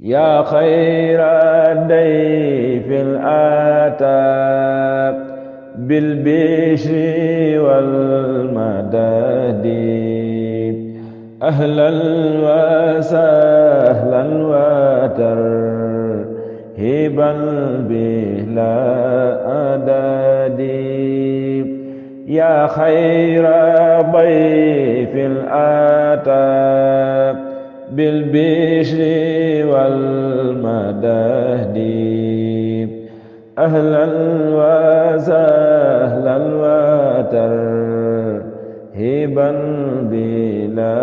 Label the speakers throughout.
Speaker 1: yaa xayra dayfin ataa bil bishri wal madadi ahlan wa sahlan wa tarhiban bila adadi yaa xayra dayfin ataa bil bishri wal madadi ahlan wa sahlan wa tarhiban bila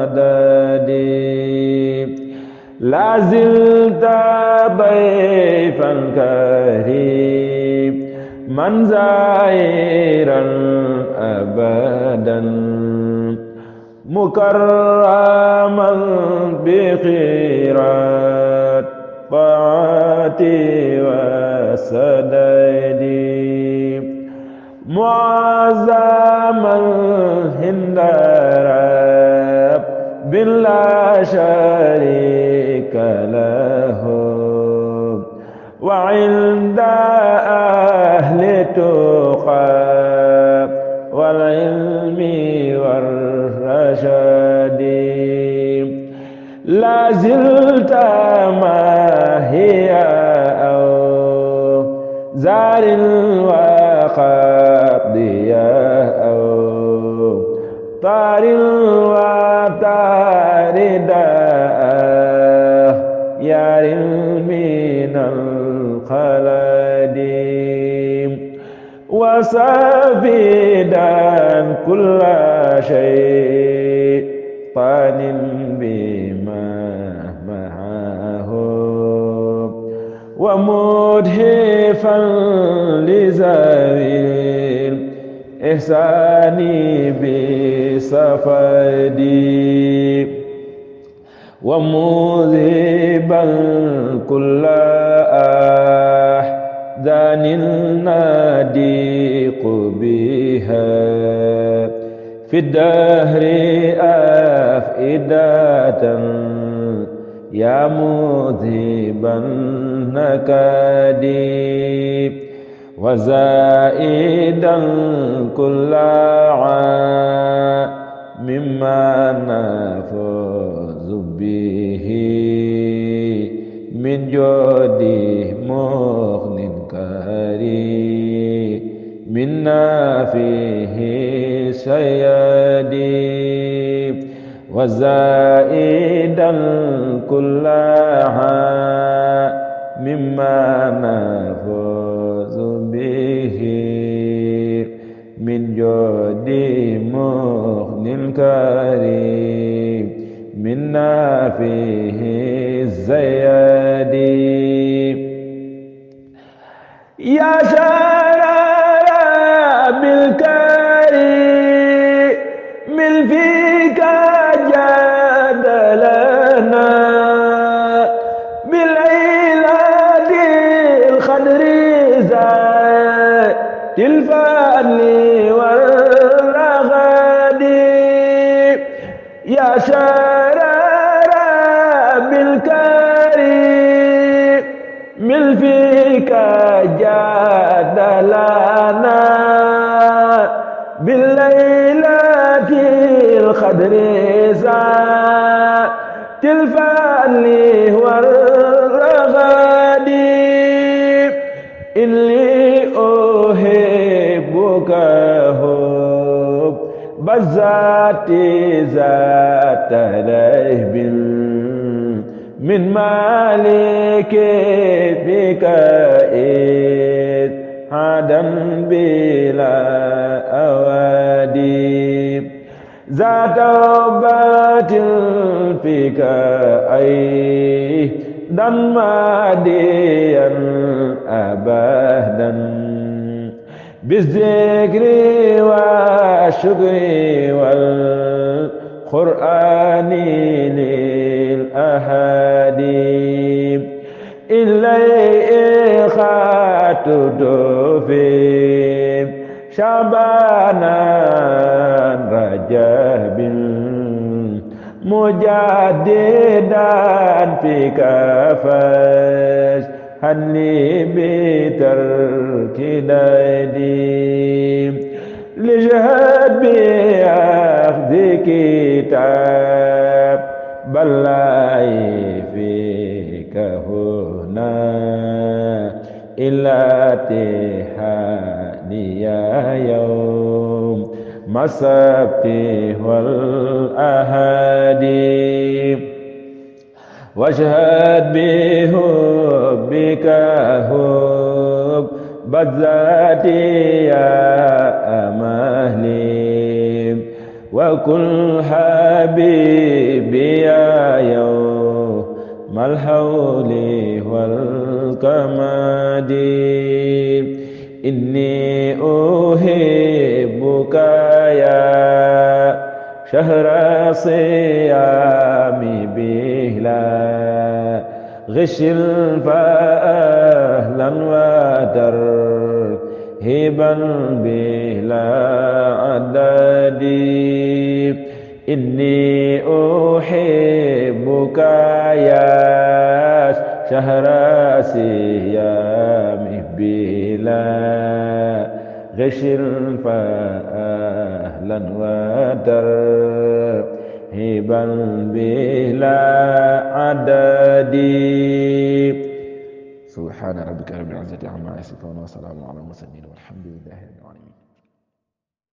Speaker 1: adadi la zilta dayfan kariman zairan abadan mukarraman bi khairat taati wa sadadi muazzaman hinda rabbil la sharika lahu wa inda ahli tuqa wal ilmi war rashadi la zilta mahiya aw zarin wa qadiya aw tarin wa tarida yarin minal khaladi wasafidan kulla shaytanin bima ma'ahu wa mudhifan lizawil ihsani bisafadi wa mudhiban kulla ahzanin nadiqu biha fi dahri afidatan ya mudhiban nakadi wa zaidan kulla mimma nafuzu bihi min jodi mughnin kari minna fihi sayadi wa zaidan kullaha mimma nafuzu bihi min jodi mughnin kari minna fihi zayadi ya shara bil kari mil fika jadalana bil iladil khadri zatil fadli wal raghadi ya shara mil fika jadalana bil laylatil qadri zatil fadli war raghadi inni uhibbuka hub bazati zata lahbin min maliki bika hadan bila awadi zata batil bika dan madian abadan bizikri wa syukri wal qur'ani lil ahadi ilai khatudu fi syabanan rajabin مجددا فيك فاشهدني بترك ديني لجهد بأخذ كتاب بلاي فيك هنا إلا تحاني يوم السبت والأحد واشهد بحبك حب بذاتي يا أمهلي وكل حبيبي يا يوم الحول والكماد إني أحبك يا شهر صيامي بلا غش فأهلا وترهبا بلا عدد إني أحبك يا شهر صيامي بلا غش فأهلا وترهبا بلا عدد سبحان ربك رب العزة عما يصفون وسلام على المرسلين والحمد لله رب العالمين